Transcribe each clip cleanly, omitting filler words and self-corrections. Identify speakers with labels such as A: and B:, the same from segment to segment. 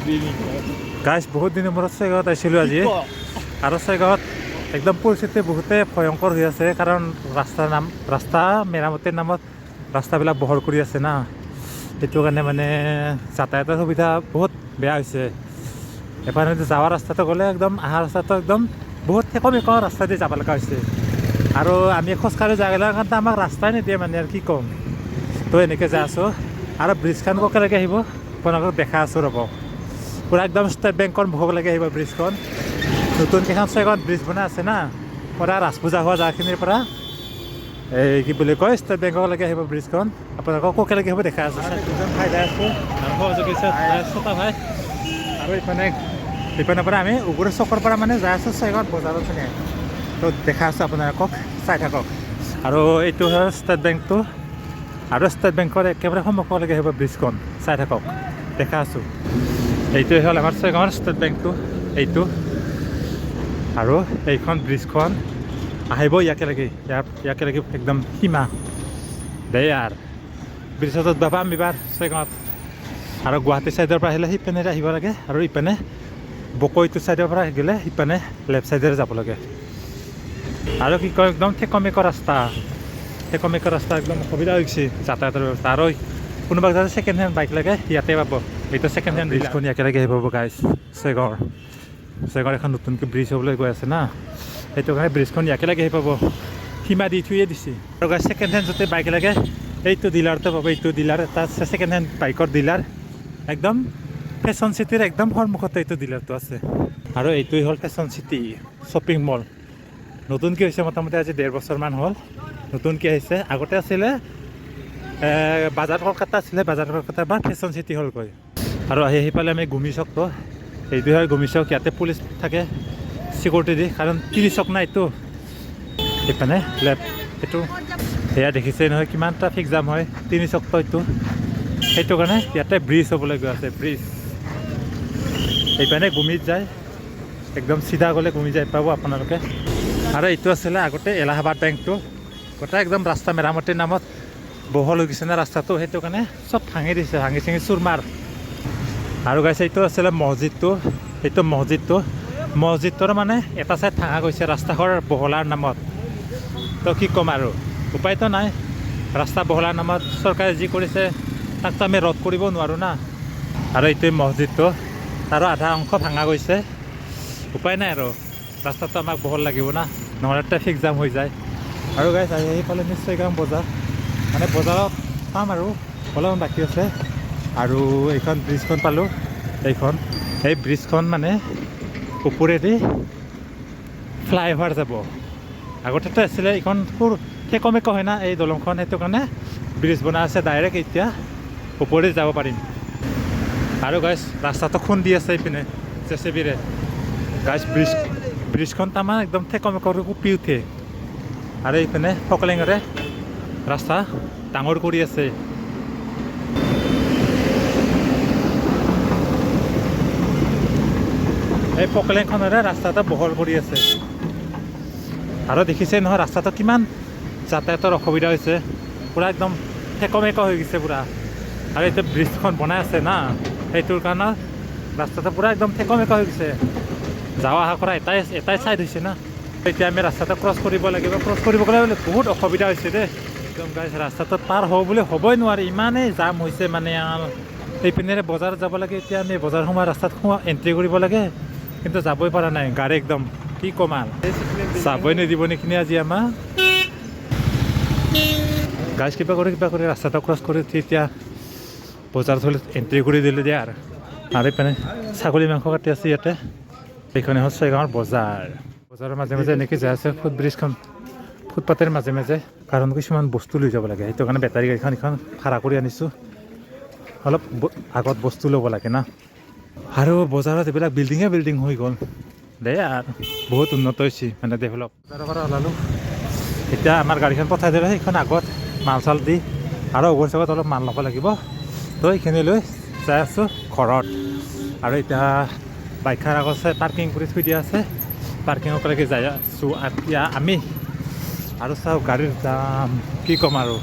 A: গাইছ, বহুত দিনৰ মূৰত ছয়গাঁৱত আহিছিলোঁ আজি। আৰু ছয়গাঁৱত একদম পৰিস্থিতি বহুতেই ভয়ংকৰ হৈ আছে, কাৰণ ৰাস্তাৰ নাম ৰাস্তা মেৰামতিৰ নামত ৰাস্তাবিলাক বহল কৰি আছে না, সেইটো কাৰণে মানে যাতায়াতৰ সুবিধা বহুত বেয়া হৈছে। এফালে যোৱা ৰাস্তাটো গ'লে একদম অহা ৰাস্তাটো একদম বহুত ঠেকমেক ৰাস্তা দি যাব লগা হৈছে। আৰু আমি খোজকাঢ়ি যাব লগা কাৰণে আমাক ৰাস্তাই নিদিয়ে, মানে আৰু কি ক'ম। তো এনেকৈ যাই আছোঁ আৰু ব্ৰিজখন কেনেকৈ আহিব আপোনালোকক দেখা আছোঁ ৰ'ব। পূৰা একদম ষ্টেট বেংকৰ মুখলৈকে আহিব ব্ৰিজখন। নতুন কেইখন ছয়খন ব্ৰিজ বনাই আছে না, পূৰা ৰাস পূজা হোৱা জেগাখিনিৰ পৰা এই কি বুলি কয় ষ্টেট বেংকলৈকে আহিব ব্ৰিজখন। আপোনালোকক কেনেকৈ আহিব দেখা আছোঁ। দুজন ভাই যাই আছোঁ আৰু সহযোগী ছটা ভাই। আৰু ইপিনৰ পৰা আমি উগুৰ চকৰ পৰা মানে যাই আছোঁ ছয়গাঁৱত বজাৰত পিনে। তো দেখা আছোঁ আপোনালোকক, চাই থাকক। আৰু এইটো হ'ল ষ্টেট বেংকটো, আৰু ষ্টেট বেংকৰ একেবাৰে সন্মুখলৈকে আহিব ব্ৰিজখন, চাই থাকক, দেখা আছোঁ। এইটোৱে হ'ল আমাৰ ছয়গাঁৱৰ ষ্টেট বেংকটো এইটো। আৰু এইখন ব্ৰিজখন আহিব ইয়াকেলগে, ইয়াকেলগে একদম সীমা দেই। আৰু ব্ৰিজত পাম এইবাৰ ছয়গাঁৱত। আৰু গুৱাহাটী ছাইডৰ পৰা আহিলে সিপিনেৰে আহিব লাগে, আৰু ইপিনে বকৈটো ছাইডৰ পৰা গ'লে সিপিনে লেফ্ট ছাইডেৰে যাব লাগে। আৰু কি কয় একদম ঠেকমেক ৰাস্তা, ঠেকমেক ৰাস্তা, একদম অসুবিধা হৈছে যাতায়াতৰ ব্যৱস্থা। আৰু কোনোবা যাতে ছেকেণ্ড হেণ্ড বাইক লাগে ইয়াতে পাব, এইটো ছেকেণ্ড হেণ্ড ব্ৰিজখন একেলগে আহিব পাব গাইছ। ছয়গাঁৱৰ এখন নতুনকৈ ব্ৰিজ হ'বলৈ গৈ আছে না, সেইটো কাৰণে ব্ৰিজখন একেলগে আহি পাব, সীমা দি থৈয়ে দিছে। আৰু গাইছ ছেকেণ্ড হেণ্ড যাতে বাইক লাগে এইটো ডিলাৰতে পাব। এইটো ডিলাৰ এটা আছে ছেকেণ্ড হেণ্ড বাইকৰ ডিলাৰ, একদম ফেশ্বন চিটিৰ একদম সন্মুখতে এইটো ডিলাৰটো আছে। আৰু এইটোৱেই হ'ল ফেশ্বন চিটি শ্বপিং মল, নতুনকৈ হৈছে মোটামুটি আজি 1.5 বছৰমান হ'ল নতুনকৈ আহিছে। আগতে আছিলে বাজাৰ কলকাতা আছিলে, বাজাৰ কলকাতাৰ পৰা ফেশ্বন চিটি হ'লগৈ। আৰু আহি আহি পালে আমি গুমি চকটো, এইটো হয় গুমি চক। ইয়াতে পুলিচ থাকে চিকিউৰিটি দি, কাৰণ তিনি চক নাই এইটো। সেইকাৰণে লেফ্ট এইটো সেয়া দেখিছে নহয় কিমান ট্ৰাফিক জাম হয় তিনি চকটো এইটো, সেইটো কাৰণে ইয়াতে ব্ৰিজ হ'বলৈ গৈ আছে। ব্ৰিজ সেইকাৰণে গুমিত যায়, একদম চিধা গ'লে গুমি যাই পাব আপোনালোকে। আৰু এইটো আছিলে আগতে এলাহাবাদ বেংকটো, গোটেই একদম ৰাস্তা মেৰামতিৰ নামত বহল হৈ গৈছে না ৰাস্তাটো, সেইটো কাৰণে চব ভাঙি দিছে, ভাঙি চিঙি চুৰমাৰ। আৰু গাইছে এইটো আছিলে মছজিদটো, এইটো মছজিদটো, মছজিদটোৰ মানে এটা চাইড ভাঙা গৈছে ৰাস্তাঘৰ বহলাৰ নামত। তো কি ক'ম আৰু, উপায়তো নাই, ৰাস্তা বহলাৰ নামত চৰকাৰে যি কৰিছে তাকতো আমি ৰদ কৰিব নোৱাৰোঁ না। আৰু এইটোৱে মছজিদটো, তাৰো আধা অংশ ভাঙা গৈছে, উপায় নাই আৰু, ৰাস্তাটো আমাক বহল লাগিব না, নহ'লে ট্ৰেফিক জাম হৈ যায়। আৰু গাইছ আহি আহি পালে ছয়গাঁও বজাৰ, মানে বজাৰত পাম আৰু অলপমান বাকী আছে। আৰু এইখন ব্ৰিজখন পালোঁ, এইখন এই ব্ৰিজখন মানে ওপৰেদি ফ্লাইঅভাৰ যাব। আগতেতো আছিলে এইখন সৰু ঠেকমেক হয় না এই দলংখন, সেইটো কাৰণে ব্ৰিজ বনাই আছে ডাইৰেক্ট, এতিয়া ওপৰেদি যাব পাৰিম। আৰু গাইছ ৰাস্তাটো খুন্দি আছে এইপিনে জেচিবিৰে। গাইছ ব্ৰিজখন তাৰমানে একদম ঠেকমেক কঁপি উঠে। আৰু এইপিনে ফকলেঙেৰে ৰাস্তা ডাঙৰ কৰি আছে। এই ফকলেংখনেৰে ৰাস্তাটো বহল কৰি আছে। আৰু দেখিছে নহয় ৰাস্তাটো কিমান যাতায়াতৰ অসুবিধা হৈছে, পূৰা একদম ঠেকমেক হৈ গৈছে পূৰা। আৰু এতিয়া ব্ৰিজখন বনাই আছে না, সেইটোৰ কাৰণে ৰাস্তাটো পূৰা একদম ঠেকমেক হৈ গৈছে। যাৱা অহা কৰা এটাই ছাইড হৈছে না। এতিয়া আমি ৰাস্তাটো ক্ৰছ কৰিব লাগিব, ক্ৰছ কৰিব গ'লে বহুত অসুবিধা হৈছে দেই। একদম গাইছ ৰাস্তাটো পাৰ হ'ব বুলি হ'বই নোৱাৰি, ইমানেই জাম হৈছে মানে। আৰু সেইপিনেৰে বজাৰত যাব লাগে, এতিয়া আমি বজাৰ সোমোৱা ৰাস্তাত সোমোৱা এণ্ট্ৰি কৰিব লাগে, কিন্তু যাবই পৰা নাই গাড়ী, একদম কি ক'ম আৰু, যাবই নিদিব নেকি আজি আমাৰ। গাইছ কিবা কৰি ৰাস্তাটো ক্ৰছ কৰি উঠি এতিয়া বজাৰত হ'লে এণ্ট্ৰি কৰি দিলোঁ দিয়া। আৰু আৰু এইপিনে ছাগলী মাংস কাটি আছে ইয়াতে। এইখন হ'ল ছয়গাঁৱৰ বজাৰ, বজাৰৰ মাজে মাজে এনেকৈ যাই আছে ফুট ব্ৰিজখন, ফুটপাথৰ মাজে মাজে, কাৰণ কিছুমান বস্তু লৈ যাব লাগে, সেইটো কাৰণে বেটাৰী গাড়ীখন এইখন ভাড়া কৰি আনিছোঁ, অলপ আগত বস্তু ল'ব লাগে না। আৰু বজাৰত এইবিলাক বিল্ডিঙে বিল্ডিং হৈ গ'ল দেই, আৰু বহুত উন্নত হৈছে মানে ডেভেলপ। বজাৰৰ পৰা ওলালোঁ, এতিয়া আমাৰ গাড়ীখন পঠাই দিলে, সেইখন আগত মাল চাল দি আৰু অগৰ চগত অলপ মাল ল'ব লাগিব, তো এইখিনি লৈ যাই আছোঁ ঘৰত। আৰু এতিয়া বাইকখন আগত পাৰ্কিং কৰি থৈ দিয়া আছে, পাৰ্কিঙলৈকে যাই আছোঁ এতিয়া আমি। আৰু চাওঁ গাড়ীৰ জাম কি ক'ম আৰু।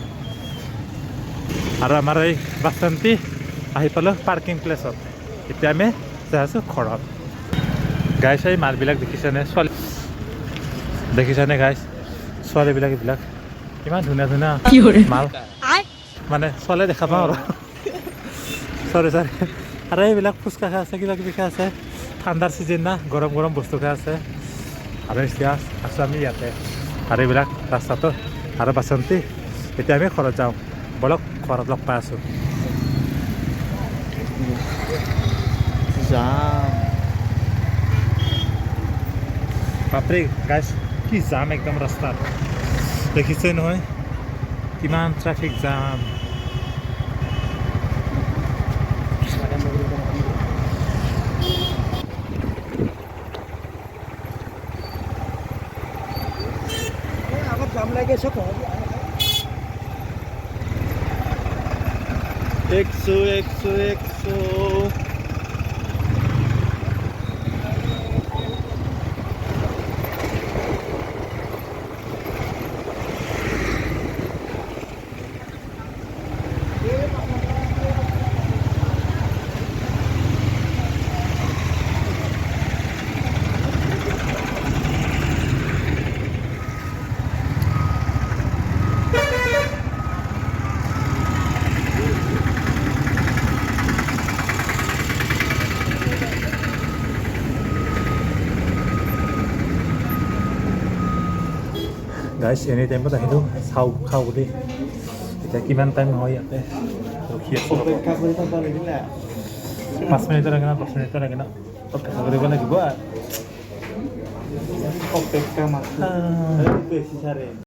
A: আৰু আমাৰ এই বাছষ্টেণ্ডটি আহি পালোঁ পাৰ্কিং প্লেচত, এতিয়া আমি যাই আছোঁ ঘৰত। গাইছ, এই মালবিলাক দেখিছেনে? ছোৱালী দেখিছেনে গাইছ? ছোৱালীবিলাক এইবিলাক ইমান ধুনীয়া ধুনীয়া মাল, মানে ছোৱালীয়ে দেখা পাওঁ আৰু, চৰি চৰি। আৰু এইবিলাক ফুচকা খাই আছে, কিবা কিবি খাই আছে। ঠাণ্ডাৰ ছিজন না, গৰম গৰম বস্তু খাই আছে। আৰু এতিয়া আছোঁ আমি ইয়াতে আৰু এইবিলাক ৰাস্তাটো আৰু বাচন্তি। এতিয়া আমি ঘৰত যাওঁ, ব'লক, ঘৰত লগ পাই আছোঁ।
B: যাম।
A: বাপৰে গাইছ, কি জাম একদম ৰাস্তাত! দেখিছে নহয় কিমান ট্ৰাফিক জাম।
B: আগত জাম লাগি আছে। 100, 100, 100।
A: গাইছ, এনি টাইমত আহিলোঁ চাওঁ খাওঁ বুলি। এতিয়া কিমান টাইম হয়, ইয়াতে ৰখি আছোঁ।
B: অপেক্ষা কৰি থাকিব লাগিলে।
A: 5 মিনিটৰ লাগে না, 10 মিনিটৰ লাগে না, অপেক্ষা কৰিব লাগিব আৰু।
B: অপেক্ষা মাথো বেছি চাৰে।